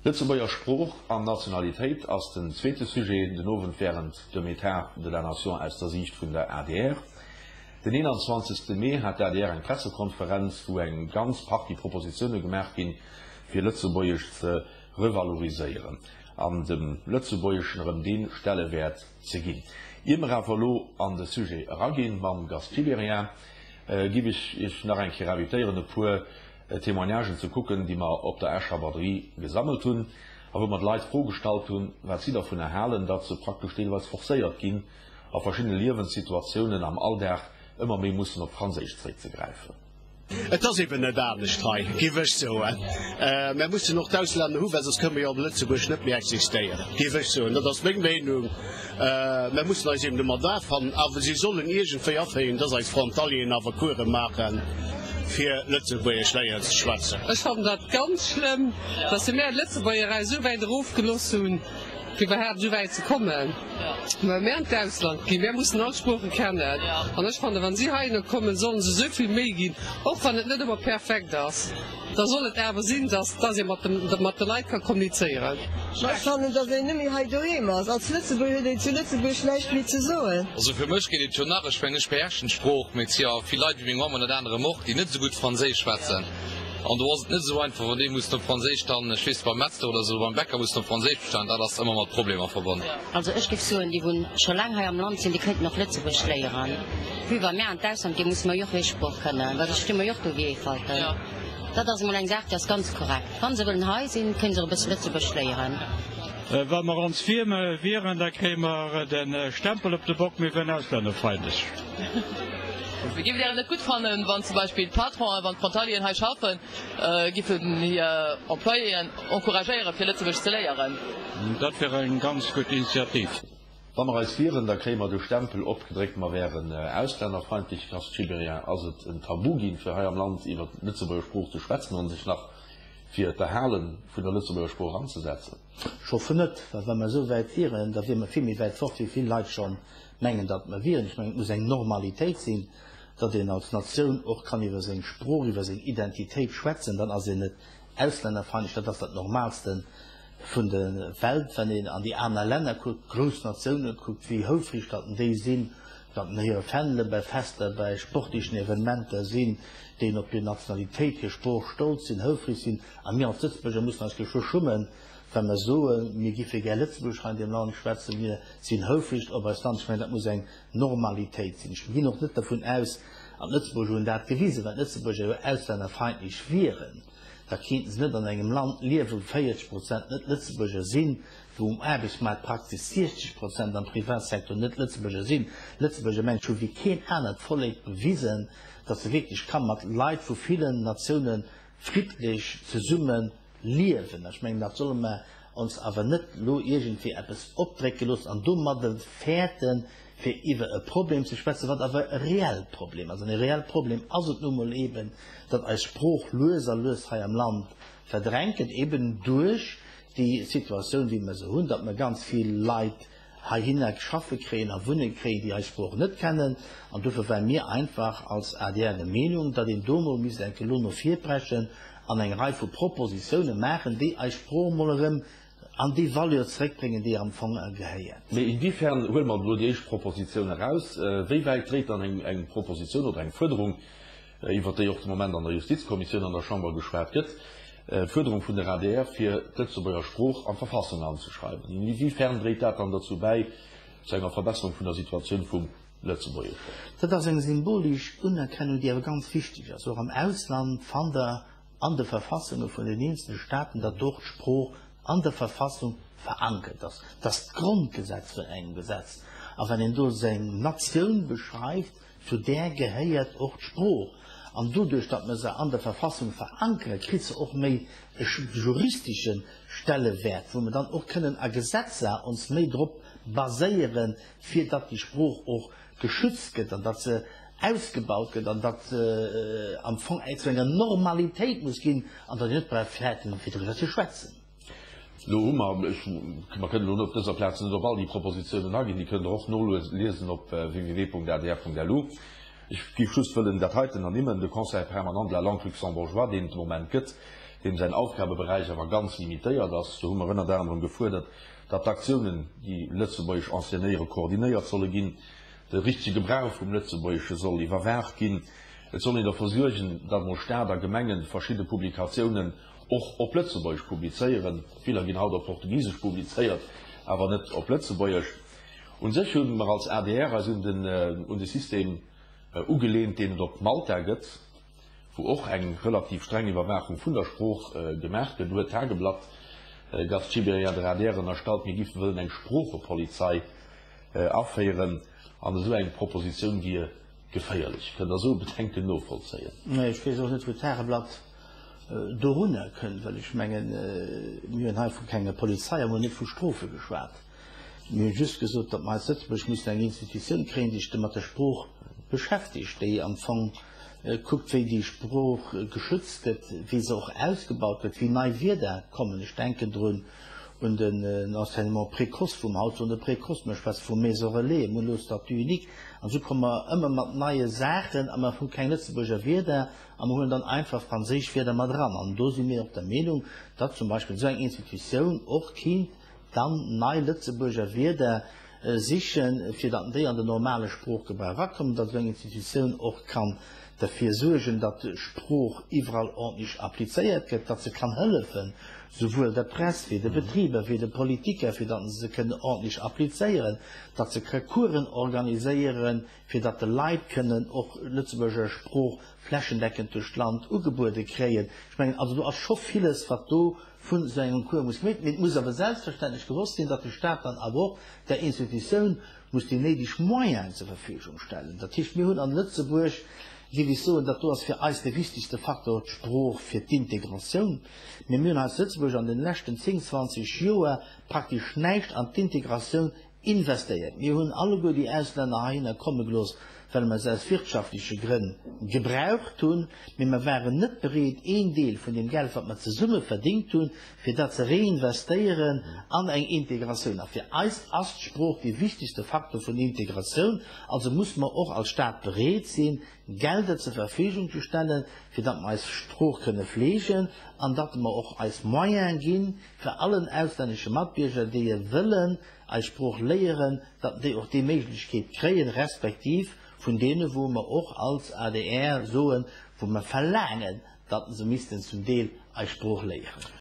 Lëtzebuerger Sprooch an Nationalitéit ass den zweete Sujet den Owend wärend dem Etat de la Nation aus der Siicht vun der adr. Den 21. Mee hat d'ADR eng Pressekonferenz, wou eng ganz Partie Propositioune gemaach ginn, fir Lëtzebuergesch ze revaloriséieren an dem Lëtzebuergeschen erëm dee Stellewäert ze ginn. Ier mer awer elo an de Sujet eraginn mam Gast Gibéryen, giff ech Iech nach eng Kéier invitéieren, e puer Témoignagen ze kucken, déi mer op der Escher Batterie gesammelt hunn a wou mer de Leit d'Fro gestallt hunn, wat si dervunner halen, datt se praktesch deelweis forcéiert ginn, a verschiddene Liewenssituatiounen am Alldag ëmmer méi mussen op Franséisch zréckzegräifen. Et ass eben net anescht hei, géif ech soen. Mär mussen och d'Auslänner hu well soss kënne mer jo op Lëtzebuerg net méi existéieren, géif ech soen. Dat ass meng Meenung. Mär mussen eis eben domat afannen, awer si sollen iergendwéi aféieren, dass eis Frontalieren awer Course maachen, fir Lëtzebuergesch léieren ze schwätzen. Ech fannen dat ganz schlëmm, dass se mär Lëtzebuerger eis esou wäit erofgelooss hunn, fir iwwerhaapt esou wäit ze kommen. Well mär an d'Ausland ginn, mär mussen all Sprooche kennen. An ech fannen, wa si heihinner kommen, sollen se esou vill Méi ginn, och wann et net ëmmer perfekt ass. Da soll et awer sinn, dass dass ee mat dem mat de Leit ka kommunizéieren. Ma ech fannen, dass een net méi hei doheem ass. Als Lëtzebuerger huet een zu Lëtzebuerg näischt méi ze soen. Also fir mech geet et jo nach, ech mengen ech beherrschen d'Sprooch, mee et si jo vill Leit wéi meng Mamm ënnert anerem och, déi net esou gutt Franséisch schwätzen an do ass et net esou einfach, wann déi mussen op Franséisch dann, ech weess beim Metzler oder esou, beim Bäcker mussen op Franséisch bestellen, dat ass ëmmer mat Problemer verbonnen. Also ech géif soen, déi wou scho laang hei am Land sinn, déi kéinten och Lëtzebuergesch léieren. Vue wa mär an d'Ausland ginn, musse mer jo och hir Sprooch kënnen, well soss sti mer jo och do wéi Eefalten. Dat ass emol eng Saach, déi ass ganz korrekt. Wa se wëllen hei sinn, kënne se och e bësse Lëtzebuergesch léieren. Wa mer ons wieren, da kréie mer de Stempel op de Bock, mir wieren auslännerfeindlech. Géift Dir et net gutt fannen, wann zum Beispill d'Patronen, wann d'Frontalieren hei schaffen, giffen hir Employéen encouragéieren, fir Lëtzebuergesch ze léieren? Dat wier eng ganz gutt Initiativ. Wa mer eis wieren, da kréie mer de Stempel opgedréckt, mer wären auslännerfeindlech. Gast Gibéryen, Ass et en Tabu ginn, fir hei am Land iwwer d'Lëtzebuerger Sprooch ze schwätzen an sech nach fir d'Erhale vun der Lëtzebuerger Sprooch anzesetzen? Ech hoffen net, well wa mer esou wäit wieren, da wiere mer vill méi wäit fort, wéi vill Leit scho mengen, datt mer wieren. Ech mengen, et muss eng Normalitéit sinn, datt een als Natioun och kann iwwer seng Sprooch, iwwer seng Identitéit schwätzen. Dann ass een net auslännerfeindlech, dat ass dat Normalste vun der Welt, wann een an déi aner Länner kuckt, grouss Natioune kuckt, wéi houfreg datt déi sinn, datt hire Fändele bei Fester, bei sportlechen Evenementer sinn, déi op hir Nationalitéit, hir Sprooch stolz sinn, houfreg sinn. A mir als Lëtzebuerger mussen eis geschwë schummen, wa mer soen, mir giffe gär Lëtzebuergesch hei an deem Land schwätzen, mir sinn houfreg op eist Land. Ech mengen, dat muss eng Normalitéit sinn. Ech ginn och net dervun aus, an d'Lëtzebuerger hunn dat gewisen, well d'Lëtzebuerger jo auslännerfeindlech wieren, da kéinten se net an engem Land liewen, wou 40 Prozent Net-Lëtzebuerger sinn, wou um Aarbechtsmaart praktesch 60 Prozent am Privatsecteur Net-Lëtzebuerger sinn. Lëtzebuerger mengen ech hu wéi keen anert Vollek bewisen, datt se wierklech ka mat Leit vu villen Natioune friddlech zesumme liewen. Ech mengen, dat solle mer ons awer net elo iergendwéi eppes opdrécke loossen an domadde fäerten, fir iwwer e Problem ze schwätzen, wat awer e reellt Problem ass. An e reellt Problem ass et nu mol eben, datt eis Sprooch lues a lues hei am Land verdrängt gëtt, eben duerch déi Situatioun, wéi mer se hunn, datt mer ganz vill Leit heihinner schaffe kréien a wunne kréien, déi eis Sprooch net kennen. An dofir ware mir einfach als adr der Meenung, datt een do mol misst eng Kéier elo no vir preschen an eng Rei vu Propositiounen maachen, déi eis Sprooch mol erëm an déi Valeur zeréckbréngen, déi am Fong gehéiert. Mee inwiefern, huele mer elo déi éischt Propositioun eraus, wéi wäit dréit dann eng Propositioun oder eng Fuerderung, iwwert déi och de Moment an der Justizkommissioun an der Chamber geschwat gëtt, d'Fuerderung vun der adr, fir d'Lëtzebuerger Sprooch an d'Verfassung anzeschreiwen, inwiefern dréit dat dann dozou bäi, zu enger Verbesserung vun der Situatioun vum Lëtzebuergeschen? Dat ass eng symbolesch Unerkennung, déi awer ganz wichteg ass. Och am Ausland fannt Der an de Verfassunge vun den eenzele Staaten, datt och d'Sprooch an der Verfassung verankert ass. Dat ass d'Grondgesetz vun engem Gesetz. A wann een do seng Natioun beschreift, zu där gehéiert och d'Sprooch. An doduerch, datt mer se an der Verfassung verankeren, kritt se och méi e juristesche Stellewäert, wou mer dann och kënnen a Gesetzer ons méi drop baséieren, fir datt déi Sprooch och geschützt gëtt an datt se ausgebaut gëtt an datt se am Fong zu enger Normalitéit muss ginn an datt een net brauch fäerten, fir driwwer ze schwätzen. Elo hu mer, ech, mer kënnen elo op dëser Plaz net op all déi Propositionen aginn, déi kënnt Der och noliesen op www.adr.lu. Ech géif just wëllen dat heiten ernimmen, de Conseil permanent de la langue luxembourgeoise, deen et de Moment gëtt. Deem säin Aufgabeberäich awer ganz limitéiert ass. Do hu mer ënnert anerem gefuerdert, datt d'Aktiounen, déi Lëtzebuergesch enseignéieren, koordinéiert solle ginn, de richtege Gebrauch vum Lëtzebuergesche soll iwwerwaacht ginn, et soll een derfir suergen, datt mol Stad a Gemengen verschidde Publikatiounen och op Lëtzebuergesch publizéieren. Viller ginn haut op Portugisesch publizéiert, awer net op Lëtzebuergesch. Un sech hu mer als adr eis un den un de System ugelehnt, deen et op Malta gëtt. wou och eng relativ streng Iwwerwaachung vun der Sprooch gemaach gëtt, huet d'Tageblatt Gast Gibéryen der adr ënnerstallt, mir géife wëllen eng Sproochepolizei aféieren, an esou eng Propositioun wier geféierlech. Kënnt Der esou e Bedenken novollzéien? Nee, ech weess och net, wou d'Tageblatt dorunner kënnt, well ech mengen, mir hunn hei vu kenger Polizei a mir hunn net vu Strofe geschwat. Mir hu just gesot, datt mer hei zu Lëtzebuerg mussen eng Institutioun kréien, déi sech mat der Sprooch beschäftegt, déi am Fong kuckt, wéi déi Sprooch geschützt gëtt, wéi se och ausgebaut gëtt, wéi nei Wierder kommen. Ech denken drun un den Enseignement précoce, wou mer haut soen de Précoce, mer schwätze vu Maison relais, mer hunn elo Statut unique. An esou komme mer ëmmer mat neie Saachen a mer hu keng Lëtzebuerger Wierder a mer huelen dann einfach franséisch Wierder mat eran. An do si mir och der Meenung, datt zum Beispill esou eng Institutioun och kinnt dann nei Lëtzebuerger Wierder sichen, fir datt déi an den normale Sproochgebrauch erakommen, datt esou eng Institutioun och kann derfir suergen, datt d'Sprooch iwwerall ordentlech applizéiert gëtt, datt se kann hëllefen, souwuel der Press wéi de Betriber wéi de Politiker, fir datt se se kënnen ordentlech applizéieren, datt se ka Coursen organiséieren, fir datt de Leit kënnen och Lëtzebuerger Sprooch flächendeckend duerch d'Land ugebuede kréien. Ech mengen also, do ass scho villes, wat do vun esou engem Cours muss gemeet, mee et muss awer selbstverständlech gewosst sinn, datt de Stat dann awer och där Institutioun muss déi néideg Moyenen zur Verfügung stellen. Dat heescht, mir hunn an Lëtzebuerg, géif ech soen, dat do ass fir eis de wichtigste Faktor, d'Sprooch fir d'Integratioun, mee mir hunn hei zu Lëtzebuerg an deene leschten 10, 20 Joer praktesch näischt an d'Integratioun Investéiert. Mir hunn alleguer déi Auslänner heihinner komme gelooss, well mer se aus wirtschaftleche Grënn gebraucht hunn, mee mer waren net bereet, een Deel vun deem Geld, wat mer zesumme verdingt hunn, fir dat ze reinvestéieren an eng Integratioun. A fir eis ass d'Sprooch dee wichtigste Faktor vun Integratioun. Also muss mer och als Stat bereet sinn, Gelder zur Verfügung ze stellen, fir datt mer eis Sprooch kënne fleegen an datt mer och eis Moyene ginn, fir allen auslännesche Matbierger, déi e wëllen eis Sprooch léieren, datt déi och déi Méiglechkeet kréien, respektiv vun deene wou mer och als adr soen, wou mer verlaangen, datt se missten zum Deel eis Sprooch léieren.